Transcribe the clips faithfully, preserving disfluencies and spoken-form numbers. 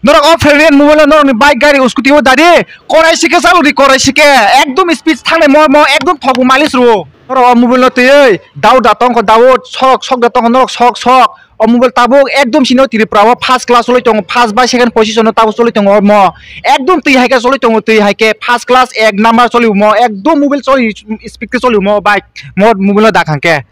Norok o Frenrian mobile no norokni bike gari scooty o dadi korai sike chalodi korai sike ekdom speed thangnai mo mo ekdom thogo mileage rwo. Norok o mobile no twiwi Daud da tongkho Daud sok sok da tongkho norok sok sok. O mobile tabuk ekdom sino Tripura o first class choli tongo, first bai second position o tabuk choli tongo mo. Ekdom twi hai khe choli tongo, twi hai khe first class ek number choli mo, ekdom mobile choli speed khe choli mo bike mo mobile no dakhang khe.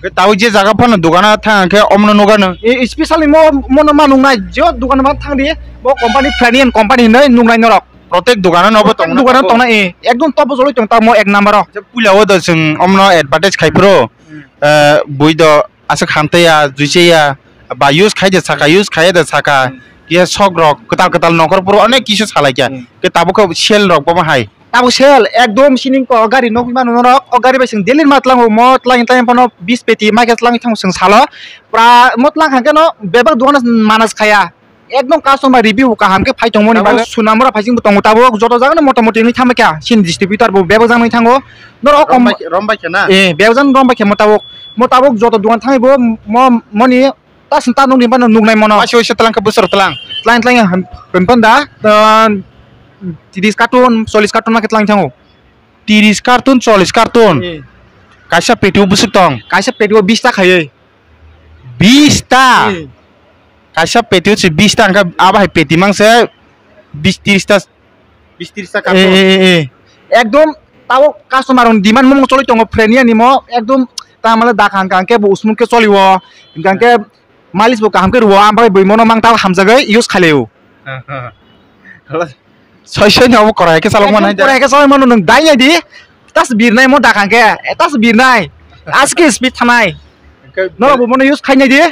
Hwnkhe tabuk je jaga phano dogano thang khe omono nukha nwng? E, specially mo, mono ma nuknai, je dogano ma thang di, bo company Frenrian company hinwi nuknai norok. Protek dogano no bo tongna dogano tongna, e, ekdom top o choli tong ta mo ek number o. Acha, puila o do chwng omono advertise khai phuru, hmm, eh, bui do aswk hamtaiya, juichaya, ba use khai de saka, use khai de saka, hmm, kisa sok rok kwtal kwtal nongkhor phuru onek kisa salai kha. Hmm. Khe tabuk khe sale rok bo ma hai. Tabuk sale ekdom sining ko gari nugwi mano norok, o gari bai chwng daily ma tlango, mo tlang tlang phano bis peti ma khe tlang thang chwng salo. Pra mo tlang kha khe no bebak dogano manage khaya. Ekdom customer review kaham khe phai tongmani bagwi. Tabuk Sunamura phai chwng bo tongo tabuk, joto jaga no mota moti wngwi thangma kha, chini distributor bo bebak jang wngwi thango. Norok o kom rom bai khe na? Eh, bebak jang rom bai khe mo tabuk. Mo tabuk joto dogan thangwi bo mo moni ta swn ta nukni phano nuknai mono. Waisa waisa tlang khe bwswk tlang? Tlang tlang ham-, ham phanda, ah, tris karton, chollish karton ma khe tlang thango. Tris karton, chollish karton? Eh. Kaisa peti o bwswk tong? Kaisa peti o bis ta khaiwi. Bis ta? Eh. Kaisa peti o se bis ta hwnkhe abo hai peti mang se bis tris ta. Bis tris ta karton. Eh, eh, eh, eh. Ekdom tabo customer rok demand mung choli tongo Frenrian ni mo ekdom ta male da khang khang khe bo usmung khe choli o. Hingkha khe mileage bo kaham khe rwo, ang bai bui mono mang tabo hamjagwi use khailai o. Soi soi no obo korai khe chalok man hai da. Korai khe chalok mano nwng dai nai di. Tas birnai mo da khang khe, tas birnai. Aske speed thanai. Hingkhe norok bo mono use khainai di.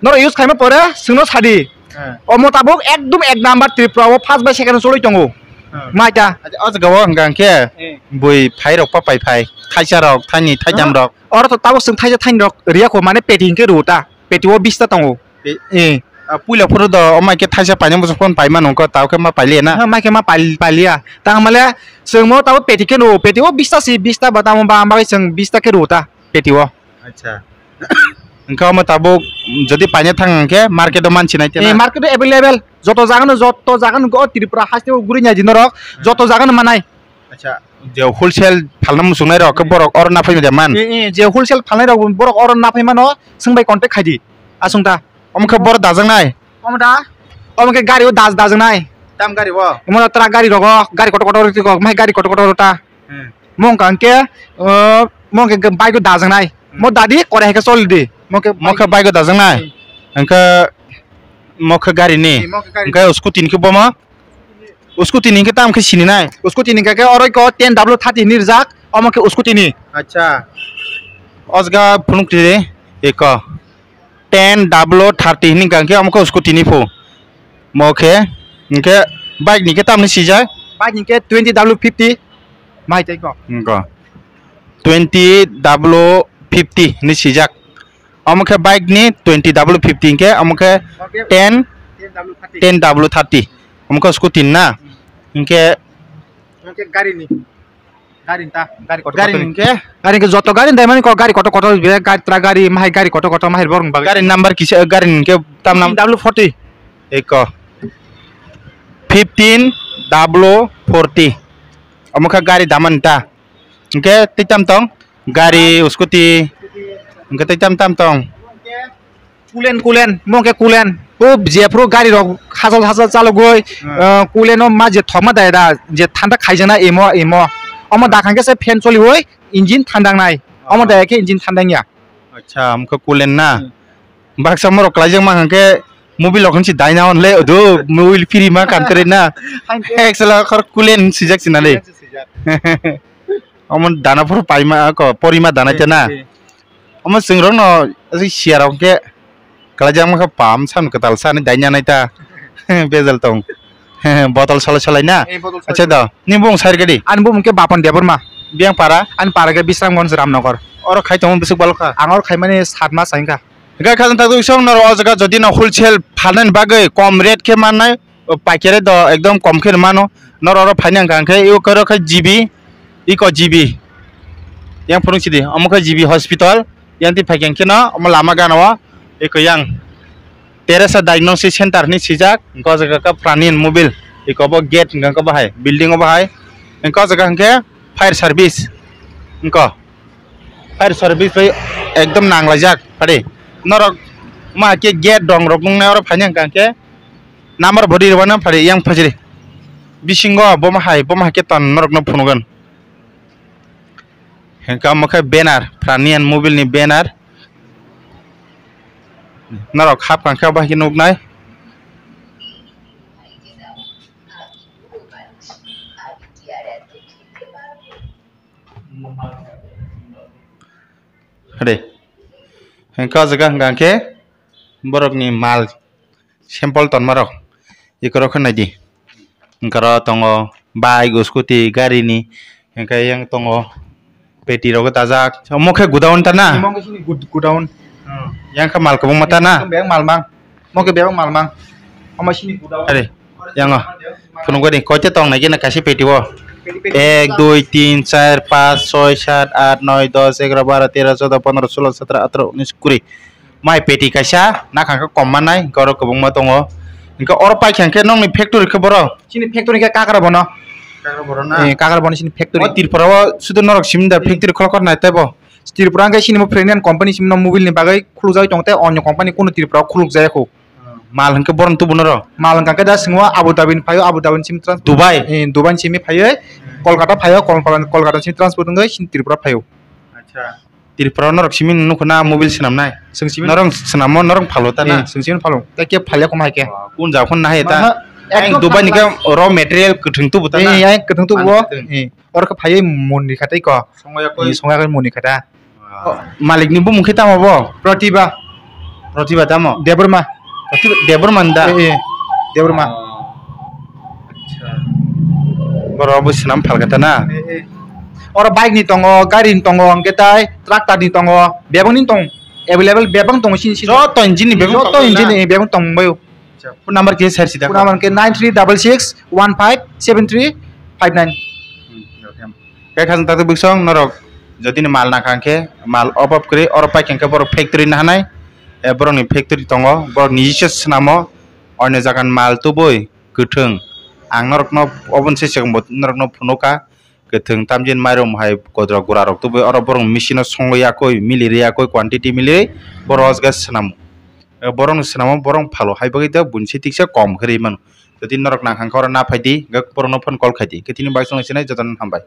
Norok use khaima pore chwngno sadi. He. Omo tabuk ekdom ek number Tripura o first bai second choli tongo. He. Maita. Acha, o jaga o hwnkha hwnkhe he, bui phai rok pa pai phai. Thaisa rok, thaini, thaitham rok. Oro to tabuk chwng thaisa thaini rok riya kho mane peti hwnkhe rwo ta. Peti o bis ta tongo. Pe-, eh. Ah, puila phuru do, o mai khe thaisa paina muchung phone pai mano, wngkha, tao khe ma pailiya na? Ha, mai khe ma pail-, pailiya. Tang male, chwng mo tabo peti khe rwo, peti o bis ta si, bis ta ba tamo ba, bagwi chwng bis ta khe rwo ta, peti o. Acha. Wngkha omo tabuk, jodi paina thang hwnkhe, market o mansi nai te na? Eh, market o available, joto jaga no, joto jaga no, o Tripura haste o guri nai di norok, hmm, joto jaga no manai. Acha, je wholesale phalna muchungnai rok khe borok oro naphai de man? Eh, eh, je wholesale phalnai rok borok oro naphai mano, chwng bai contact khai di. Aswng ta. Omo khe borok dajaknai? Omo da? Omo khe gari o daj-, dajaknai. Tam gari bo? Omo da truck gari rogo, gari kotor kotor rok, mai gari kotor kotor ta. Hmm. Mo wngkha hwnkhe, uh, mo wngkha bike o dajaknai. Hmm. Mo dadi korai hai khe choli di. Mo khe mo khe bike o dajaknai? Hmm. Hwnkhe mo khe gari ni? Eh, mo khe gari. Hwnkhe scooty ni khe bo ma? Scooty ni hwnkhe tamo khe sini nai? Scooty ni hwnkhe oro khe ten W thirty hinwi rijak, omo khe scooty ni. Acha. O jaga phunuk twi eko. Ten W thirty hinwi hwnkha hwnkhe omo khe scooty ni phu. Mo khe, hwnkhe bike ni khe tamo sijak? Bike ni khe twenty W fifty. Mai tei ko. Hwnkha. Twenty W fifty hinwi sijak. Omo khe bike ni twenty W fifty hwnkhe, omo khe ten, ten W thirty. Ten W thirty. Omo khe scooty ni na? Hmm. Hwnkhe omo khe gari ni. Gari ni ta, gari kotor kotor ni. Gari ni hwnkhe? Gari hwnkhe joto gari ni dai mani kok gari kotor kotor be, gari truck gari, mahai gari kotor kotor, mahai borok ni bagwi. Gari ni number kisa, gari ni hwnkhe tam nam? W forty. Eko. Fifteen W forty. Omo khe gari damani ta. Hwnkhe tei tam tong? Gari, scooty, hwnkhe tei tam tam tong? Kulen, kulen, mo khe kulen. O jephru gari rok hachal hachal chalogwi, hmm, ah, kulen o ma je thokma dai da, je thanda khaijaknai emo, emo. Omo dakhang khe se fan choliwi engine thandangnai. Omo, oh, dai khe engine thandangya. Acha, omo khe kulen na? Hmm. Baksa morok klaijak ma hwnkhe mobile rok hinsi daina hwn le, odo mobile free ma country na. Hwnkhe. Ek sala khor kulen sijak sinale. Sijak, sijak. Omo dana phuru paima ko porima dana te na. Eh, eh. Omo chwng rok no aswk siya rok khe kalai jang khe pam sam kwtal sa ni daina nai ta. Bejal tong. Botol salai salai na. Eh, botol salai. Acha da. Ni bung sar gadi. Ani bung khe Bapan Debbarma. Biang para. Ani para khe Bisramganj Ramnagar. Oro khai tong bwswk balo kha. Ang oro khai mani sat mas aing kha. Hingkhe khajang tak song noro o jaga jodi no wholesale phalnani bagwi kom rate khe mannai. O paikere do ekdom kom khe mano. Norok oro phaina hwnkha hwnkhe eko oro khe G B, eko G B. Yang phunuk sidi, omo khe G B hospital. Yang twi phaikha hwnkhe no omo lama gana o eko yang. Teresa Diagnosis Center hinwi swijak, hwnkhe o jaga khe Pranian Mobile, eko bo gate hwnkhe bo hai, building o bo hai, hwnkhe o jaga hwnkhe fire service, hwnkhe fire service bai ekdom nanglaijak phari. Norok ma khe gate dong rok nungnai oro phaini hwnkhe number bo ri rwmano phari yang phajri. Bisingo bo ma hai, bo ma hai khe ton norokno phunukgwn. Hwnkhe omo khe banner, Pranian Mobile ni banner. Norok hap kang khe abo hai khe nuknai. Hade. Hwnkhe o jaga hwnkha khe borokni mal sample tonmarok. Ikorok khe naidi. Hwnkhe oro tongo bike, scooty, garini. Hwnkhe yang tongo peti rok dajak. Omo khe godown ta na? Omo khe chini gud-, godown. Yang khe mal kwbangma ta na? Bebak mal mang. Omo khe bebak mal mang. Omo chini godown. Are, yango. Phunukgani koita tong nai gena kaisa peti o. Peti, peti. Ek, dui, tin, char, panch, choi, sat, at, noi, dos, egaro, baro, tero, chodo, pondro, sulo, satro, atro, unis, kuri. Mai peti kaisa, nakhang khe kom manai, hwnkhe oro kwbangma tongo. Hwnkhe oro paikha hwnkhe nokni factory khe boro? Chini factory khe Kakrabon o. Kakrabon o na? Eh, Kakrabon o chini factory. O Tripura o sudu norok simi da factory khulok nai tei bo? Tripura hwnkhe chini bo Pranian company simi no mobile ni bagwi khulukjagwi tongo tei onyo company kunu Tripura o khulukjaya kho. Mal hwnkhe boroni tubuno ro? Mal hwnkha khe da swngo Abu Dhabi ni phaio, Abu Dhabi ni simi transport. Dubai? Eh, Dubai ni simi phaiwi Kolkata phaio, Kolkata, Kolkata ni simi transport wngwi chini Tripura phaio. Acha. Tripura norok simi nukho na mobile swnamnai? Chwng simi. Norok swnamo, norok phalo ta na? Eh, chwng simi phalo. Ta khe phalya khoma hai khe. Kun jao khon na hai ta? Maha, ekdom Dubai ni khe raw material kwthwng tubu ta na? Eh, eh, kwthwng tubu. Mani kwthwng. Eh, oro khe phaiwi moni khatai ko. Songya koi. Eh, songya koi moni khata. Malik ni bumung khe tamo bo? Pratibha. Pratibha tamo? Debbarma. Pratibha Debbarma da? Eh, eh. Debbarma. Acha. Boro bo swnam phalkha ta na? Eh, eh. Oro bike ni tongo, gari ni tongo, hwnkhe tai tractor ni tongo, bebak ni tong, available bebak tongo chini sini. Joto engine ni bebak tongo na? Joto engine ni bebak tong bai. Acha, phone number khe sir sida. Phone number khe nine three double six one five seven three five nine. Hmm, okay. Khe khajang tatuk biksong norok jotini mal nangkha khe mal obab kwrwi oro paikha khe borok factory nahanai, eh, borokni factory tongo, borok nijisa swnamo, oino jagan mal tubui kwthwng. Ang norokno oboni se chwng bo norokno phunukha, kwthwng tamjin mairum hai kodro gura rok tubui oro borok machine o songwi yakui mili rwi yakui quantity mili borok o jaga swnamo. Eh, borokni swnamo borok phalo hai bagwi da buini se tiksa kom khe rwi mano. Jodi norok nangkha khe oro na phai di, hwnkhe borokno phone call khai di. Hwnkhe tini bai chwng sinai jotono hambai.